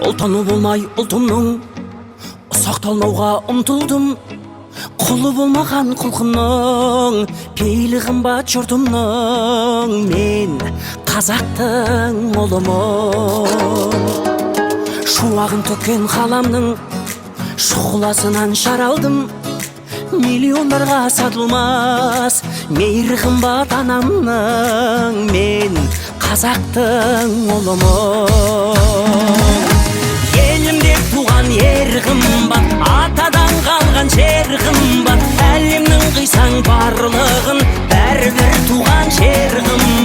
Ұлтаны болмай ұлтымның, ұсақталмауға ұмтылдым. Құлы болмаған құлқынның, пейілі қымбат жұртымның. Мен қазақтың ұлымын. Шуағын төккен қаламның шұғыласынан жаралдым. Миллиондарға сатылмас мейірі қымбат анамның. Мен қазақтың ұлымын. Елімде туған ер қымбат, атадан қалған жер қымбат. Әлемнің қисаң барлығын, бәрібір туған жер қымбат.